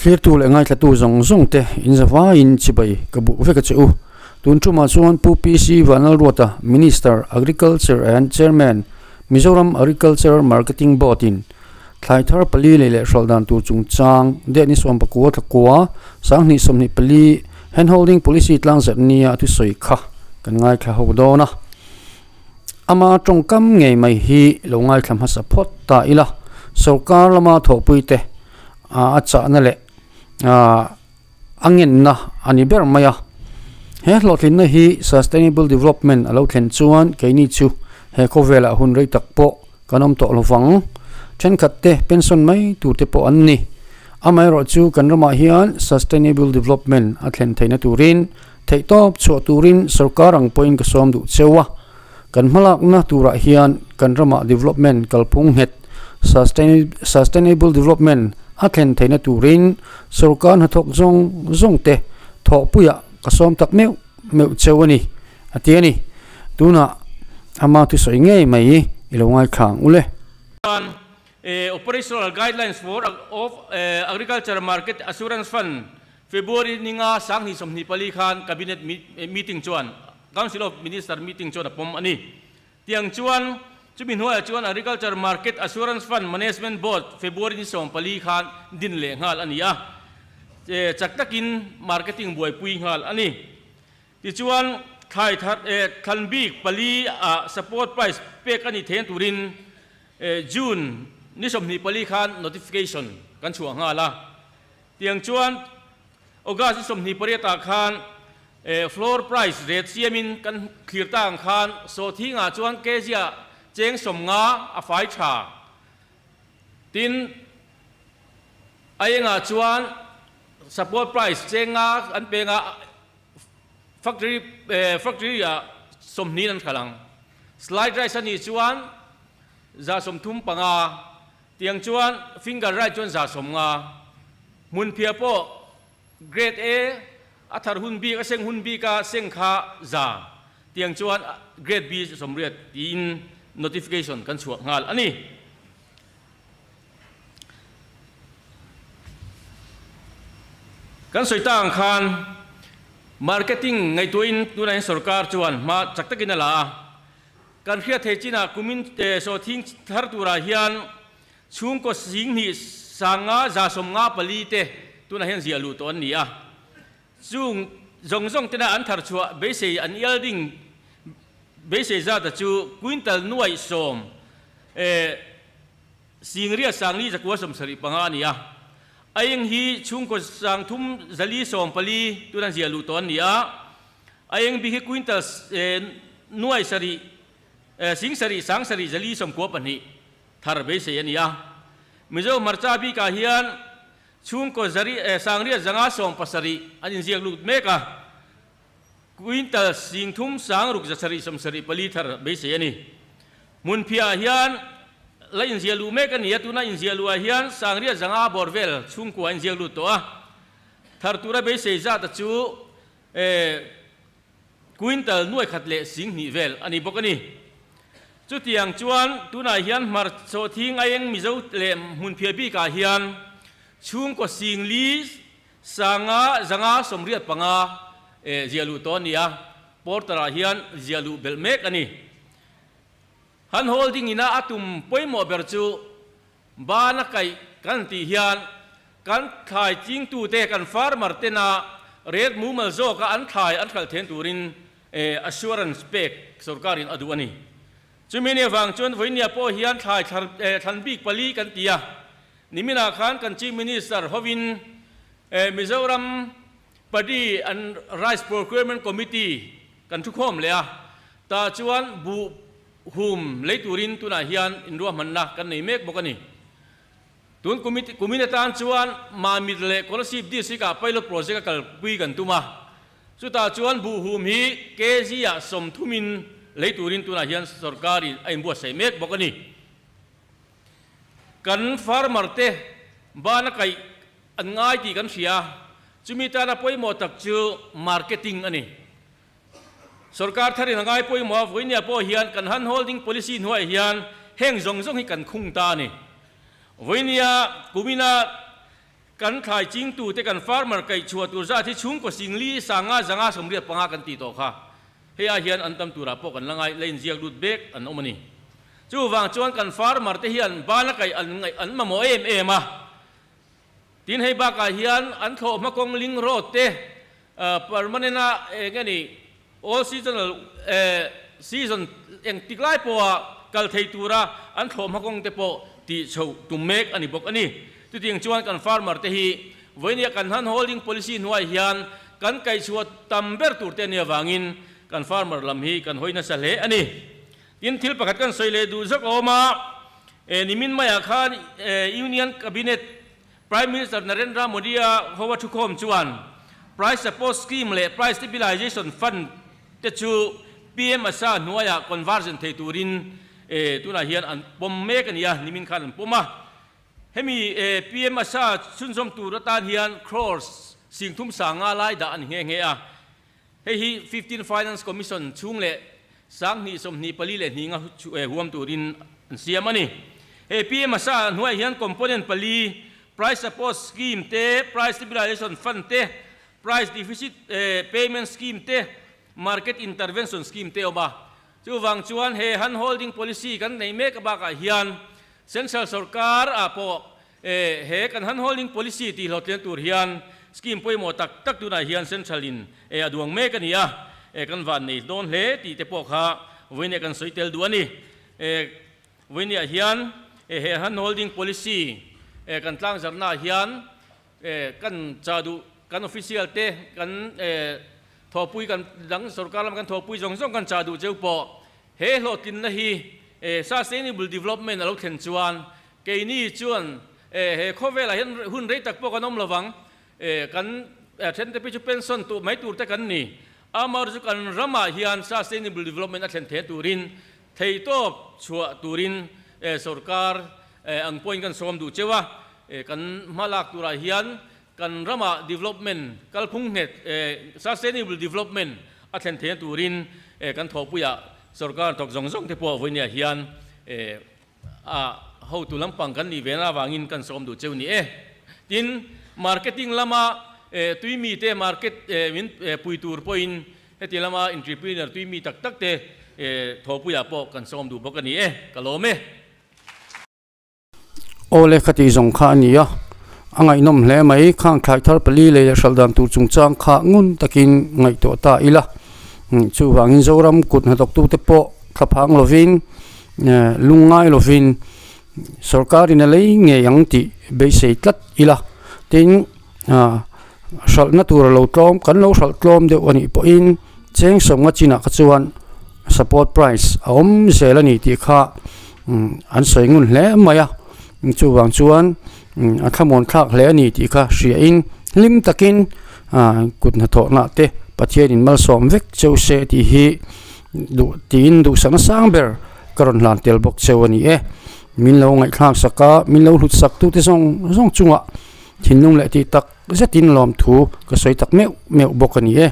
Thlirtu leh ngaithlatu zawng zawng te in zavaiin chibai ka buh vek a che u. Tun tumah chuan Pu PC Vanlalruata, Minister, Agriculture and Chairman, Mizoram Agriculture Marketing Board in thlai thar pali lei leh hralh dan tur chungchang deh ni sawmpakua thlakua sanghnih 24 Handholding Policy tlangzarh nia a thusawi kha kan ngaithla ho dawn a. Ama tawngkam ngei mai hi lo ngaithla hmasa phawt ta ila, sorkar lama thawhpuite a chahna leh a ngenna a ni ber mai a. He hlawhtlinna hi Sustainable Development a lo thlen chuan keini chu he khawvelah hun rei tak pawh kan awm tawh lovang. Thenkhat te pension mai tur te pawh an ni. Amaherawh chu kan ramah hian Sustainable Development a thlen theihna turin Theihtawp chhuah turin sorkar ang pawhin ka sawm duh cheu a, kan hmalakna turah hian kan ramah development kalphung nghet, sustainable development, a thlen theihna turin sorkar hnathawk zawng zawng te thawhpuiah ka sawm tak meuh meuh cheu a ni, a ti a ni. Tunah ama thusawi ngei mai i lo ngaithla ang u le. Operational Guidelines for of Agriculture Market Assurance Fund February ninga 2024 khan Cabinet meeting chuan Council of Minister meeting chuan a pawm a ni. Tiang chuan chumi hnuaiah chuan Agriculture Market Assurance Fund Management Board February ni 14 khan din leh nghal a ni a, chak takin marketing buaipui nghal a ni. Tichuan thlai thar thlan bik pali ah support price pek a ni theng turin June ni 24 khan notification kan chhuah nghal a. Tiang chuan August ni 28 ah khan floor price rate siamin kan thlir ta ang khan sawhthingah chuan kg ah cheng 50 a fai tha. Tin, a engah chuan support price cheng 5 an peng a, factory factory ah 20 an hralh ang. Slide rice a nih chuan 135. Tiang chuan finger right chuan 150. Hmunphiah pawh grade A a thar hun bik a seng hun bik a seng kha 100. Tiang chuan grade B 80 tiin notification kan chhuah nghal a ni. Kan sawi ta ang khan marketing ngaihtuahin tunah hian sorkar chuan hma chak takin a la a. Kan hriat theih chinah kumin sawhthing thar turah hian chhungkaw 25 154 te tunah hian ziah luh tawh an ni a. Chung zawng zawng tena an thar chhuah beisei an yielding beisei zata chu quintal nuaih 10 8,475 a ni a. A eng hi chhungkaw 3,414 tuna ziah luh tawh an ni a. A eng bik hi quintal nuai sarih 7 7,492 thar beisei a ni a. Mizo hmarcha bikah hian chhungkaw zari 8,517 an inziak lut mek a. Quintal 3 6,674 thar beisei a ni. Hmunphiah hian la inziah luh mek a ni a, tuna inziah luhah hian 950 bawr vel chhungkua a inziak lut tawh a. Thar tura beisei zat chu quintal 100 leh 2,000 vel a ni bawk a ni. Chutiang chuan tunah hian hmar sawhthing a eng Mizo leh hmunphiah bikah hian chhungkaw 4,000 585 ziah luh tawh a ni a, portal-ah hian ziah luh belh mek a ni. Han holding ina a tum pawimawh ber chu bana kaih kan tih hian kan thlai chingtute kan farmer tena rate mumal zawka an thlai an hralh then turin assurance pek sorkarin a duh a ni. Chumi ni avang chuan vawinia pawh hian thlai thlan bik pali kan ti a, niminah khan kan Chief Minister hovin Mizoram Paddy and Rice Procurement Committee kan thukhawm leh a, tah chuan buh hum lei turin tunah hian inruahmanna kan nei mek bawk a ni. Tun kumin atan chuan Mamit leh Kolasib District-ah pilot project a kalpui kan tum a, chutah chuan buh hum hi kg-ah 30-in lei turin tunah hian sorkarin a inbuatsaih mek bawk a ni. Kan farmer te bana kaih an ngai tih kan hria, chumi tana pawimawh tak chu marketing a ni. Sorkar tharin a ngai pawimawh a, vawinia pawh hian kan hand holding policy hnuaiah hian heng zawng zawng hi kan khung ta a ni. Vawinia kumina Kan thlai chingtute kan farmer kaih chhuah tur zat hi chhungkaw singli sanga zanga 85 kan tih tawh kha. Hei ah hian an tam turah pawh kan la ngai la inziak lut bek an awm a ni. Chuvang chuan kan farmer te hian bana kaih an ngaih an mamawh em em a. Tin hei bakah hian an thlawh hma kawng ling road te permanent a eng nge ni all seasonal season eng tik lai pawha kal thei tura an thlawh hma kawng te pawh tih chhoh tum mek a ni bawk a ni. Chutiang chuan kan farmer te hi vawinia kan hand holding policy hnuai hian kan kaihchhuah tam ber tur te a nih avangin kan farmer lam hi kan hawi nasa hle a ni. Tin thil pakhat kan sawi leh duh zawk a awm a, nimin maiah khan Union Cabinet Prime Minister Narendra Modi-a hoa thukhawm chuan Price Support Scheme leh Price Stabilization Fund te chu PM Asa hnuaiah conversion thei turin tunah hian an pawm mek a ni a, nimin khan an pawm a. Hemi PM Asa chhunzawm tur atan hian crores singthum sanga lai dah a ni nghe nghe a. Hei hi Fifteen Finance Commission chhung leh 2024 leh nga huam turin an siam a ni. Hei PM Asa hnuaiah hian component pali, Price Support Scheme te, Price Stabilization Fund te, Price Deficit Payment Scheme te, Market Intervention Scheme te a awm a. Chuvang chuan he hand holding policy kan nei mek bakah hian Central sorkar ah pawh he kan hand holding policy tih hlawhtlian tur hian scheme pawimawh tak tak tunah hian Central in a duang mek a ni a, kan van nei dawn hle tih te pawh kha vawinia kan sawi tel duh a ni. Vawinia hian he hand holding policy kan tlangzarhnaah hian kan chah duh kan official te kan thawhpui kan dang sorkar lama kan thawhpui zawng zawng kan chah duh cheu pawh he hlawhtlinna hi sustainable development a lo thlen chuan keini chuan he khawvelah hian hun rei tak pawh kan awm lovang kan thente pi chu pension tuh mai tur te kan ni amaherawhchu chu kan ramah hian sustainable development a thlen thei turin Theihtawp chhuah turin sorkar ang pawhin kan sawm duh cheu a, kan hma lak turah hian kan ramah development kalphung nghet, sustainable development a thlen theihna turin kan thawhpuiah sorkar thawk zawng zawng te pawh vawinia hian a hotu lampang kan nih ve na avangin kan sawm duh cheu ni e. Tin, marketing lama tuimite market min pui tur pawhin Heti lama entrepreneur tui mi tak tak te thawhpuiah pawh kan sawm duh bawk a ni e, ka lawm e. Aw le khati zawng kha a ni a, a ngaihnawm hle mai, khang thlai thar pali lei leh hralh dan tur chungchang kha ngun takin ngaihtuah ta ila, chuvangin Zoram kut hnathawktute pawh thlaphang lovin lungngai lovin sorkarin a lei ngei ang tih beisei tlat ila, tin. Hralhna tur a lo tlawm, kan lo hralh tlawm deuh a nih pawhin cheng sawmnga chinah kha chuan support price a awm zel a ni tih kha an sawi ngun hle mai a, chuvang chuan a thlamuan thlak hle a ni tih kha hriain hlim takin kut hnathawhna te Pathianin malsawm vek cheu se tih hi duh tiin duhsakna sang ber ka rawn hlan tel bawk cheu a ni e. Min lo ngaihthlak sak a, min lo hlut sak tute zawng zawng chungah. Thinlung leh tih tak zetin lawmthu ka sawi tak meuh meuh bawk a ni e.